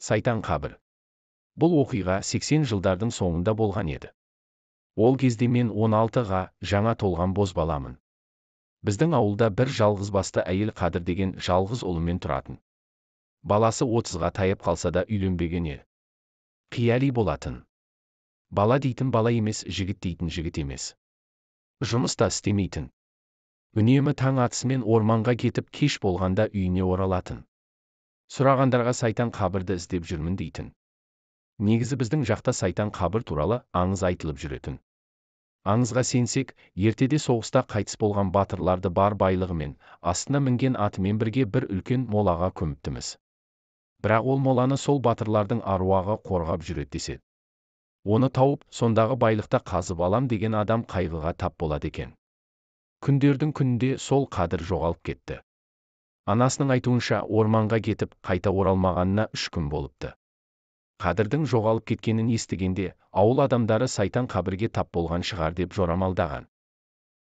Сайтан қабір. Бұл оқиға 80 жылдардың соңында болған еді. Ол кезде мен 16-ға жаңа толған бозбаламын. Біздің ауылда бір жалғызбасты әйел Қадір деген жалғыз ұлымен тұратын. Баласы 30-ға таяп қалса да үйленбеген еді. Қияли болатын. Бала дейтін бала емес, жігіт дейтін жігіт емес. Жұмыс та істемейтін. Үнемі таң атысымен орманға кетіп, кеш болғанда үйіне оралатын. Сұрағандарға сайтан қабірді іздеп жүрмін дейтін. Негізі біздің жақта сайтан қабір туралы аңыз айтылып жүретін. Аңызға сенсек, ертеде соғыста қайтыс болған батырларды бар байлығымен, астына мінген атымен бірге бір үлкен молаға көміптіміз. Бірақ ол моланы сол батырлардың аруағы қорғап жүреді деседі. Оны тауып, сондағы байлықта қазып алам деген адам қайғыға тап болады екен. Күндердің күнінде сол Қадір жоғалып кетті. Анасының айтуынша, орманға кетіп, қайта оралмағанына 3 күн болыпты. Қадірдің жоғалып кеткенін естігенде, ауыл адамдары сайтан қабірге тап болған шығар деп жорамалдаған.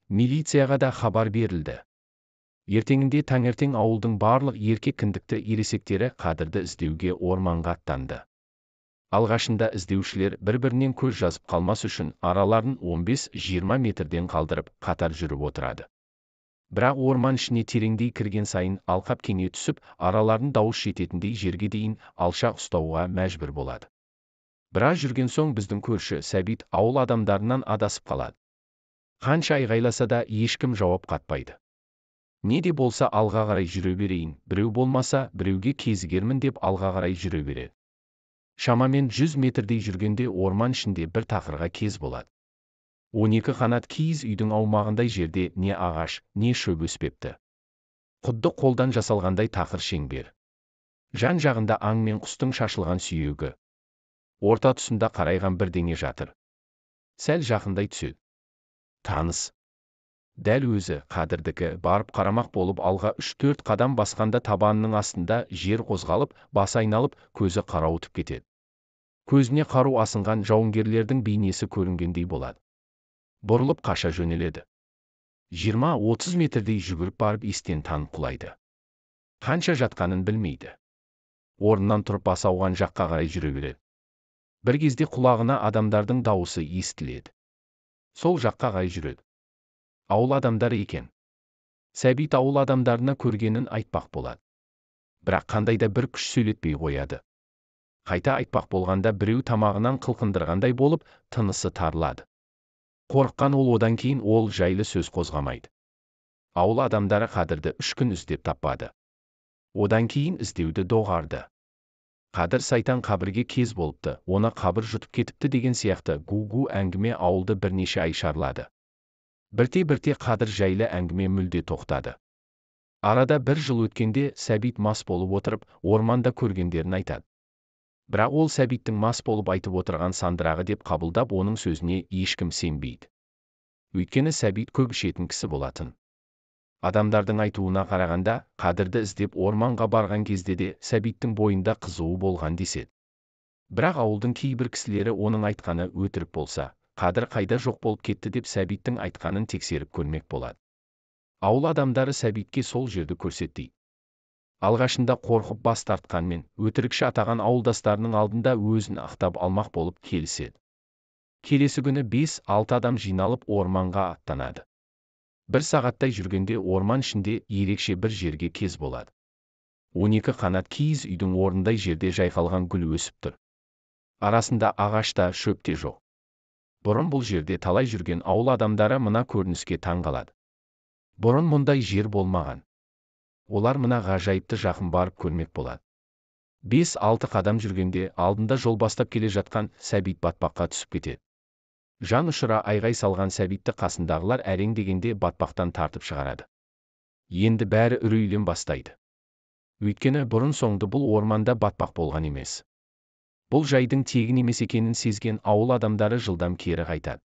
Милицияға да хабар берілді. Ертеңінде таңертең ауылдың барлық еркек кіндікті ересектері Қадірді іздеуге орманға аттанды. Алғашында іздеушілер бір-бірінен көз жазып қалмас үшін араларын 15-20 метрден қалдырып қатар жүріп отырады. Бірақ орман ішіне тереңдей кірген сайын алқап кеңе түсіп, араларын дауыс жететіндей жерге дейін алшақ ұстауға мәжбүр болады. Біраз жүрген соң біздің көрші Сәбит ауыл адамдарынан адасып қалады. Қанша айғайласа да ешкім жауап қатпайды. Не де болса алға қарай жүре берейін, біреу болмаса біреуге кезігермін деп алға қарай жүре береді. Шамамен 100 метрдей жүргенде орман ішінде бір тақырға кез болады. 12 қанат киіз үйдің аумағындай жерде не ағаш, не шөп өспепті. Құдды қолдан жасалғандай тақыр шеңбер. Жан жағында аң мен құстың шашылған сүйегі. Орта тұсында қарайған бірдеңе жатыр. Сәл жақындай түседі. Таныс. Дәл өзі Қадірдікі. Барып қарамақ болып алға 3-4 қадам басқанда табанының астында жер қозғалып, басы айналып, көзі қарауытып кетеді. Көзіне қару асынған жауынгерлердің бейнесі көрінгендей болады. Бұрылып қаша жөнеледі. 20-30 метрдей жүгіріп барып естен танып құлайды. Қанша жатқанын білмейді. Орнынан тұрып басы ауған жаққа қарай жүре береді. Бір кезде құлағына адамдардың дауысы естіледі. Сол жаққа қарай жүреді. Ауыл адамдары екен. Сәбит ауыл адамдарына көргенін айтпақ болады. Бірақ қандай да бір күш сөйлетпей қояды. Қайта айтпақ болғанда біреу тамағынан қылқындырғандай болып, тынысы тарылады. Қорыққан ол одан кейін ол жайлы сөз қозғамайды. Ауыл адамдары Қадірді 3 күн іздеп таппады. Одан кейін іздеуді доғарды. Қадір сайтан қабірге кез болыпты, оны қабір жұтып кетіпті деген сияқты гу-гу әңгіме ауылды бірнеше ай шарлады. Бірте-бірте Қадір жайлы әңгіме мүлде тоқтады. Арада бір жыл өткенде Сәбит мас болып отырып, орманда көргендерін айтады. Бірақ ол Сәбиттің мас болып айтып отырған сандырағы деп қабылдап, оның сөзіне ешкім сенбейді. Өйткені Сәбит көп ішетін кісі болатын. Адамдардың айтуына қарағанда, Қадірді іздеп орманға барған кезде де Сәбиттің бойында қызуы болған деседі. Бірақ ауылдың кейбір кісілері оның айтқаны өтірік болса, Қадір қайда жоқ болып кетті деп Сәбиттің айтқанын тексеріп көрмек болады. Ауыл адамдары Сәбитке сол жерді көрсетті. Алғашында қорқып бас тартқанмен, өтірікші атаған ауылдастарының алдында өзін ақтап алмақ болып келіседі. Келесі күні 5-6 адам жиналып орманға аттанады. Бір сағаттай жүргенде орман ішінде ерекше бір жерге кез болады. 12 қанат киіз үйдің орнындай жерде жайқалған гүл өсіп тұр. Арасында ағаш та, шөп те жоқ. Бұрын бұл жерде талай жүрген ауыл адамдары мына көрініске таң қалады. Бұрын мұндай жер болмаған. Олар мына ғажайыпты жақын барып көрмек болады. 5-6 қадам жүргенде алдында жол бастап келе жатқан Сәбит батпаққа түсіп кетеді. Жан ұшыра айғай салған Сәбитті қасындағылар әрең дегенде батпақтан тартып шығарады. Енді бәрі үрейлен бастайды. Өйткені бұрын соңды бұл орманда батпақ болған емес. Бұл жайдың тегін емес екенін сезген ауыл адамдары жылдам кері қайтады.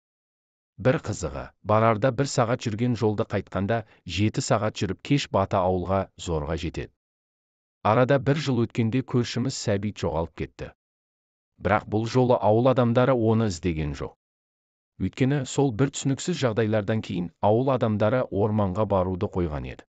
Бір қызығы, барарда 1 сағат жүрген жолды қайтқанда 7 сағат жүріп кеш бата ауылға зорға жетеді. Арада бір жыл өткенде көршіміз Сәбит жоғалып кетті. Бірақ бұл жолы ауыл адамдары оны іздеген жоқ. Өйткені сол бір түсініксіз жағдайлардан кейін ауыл адамдары орманға баруды қойған еді.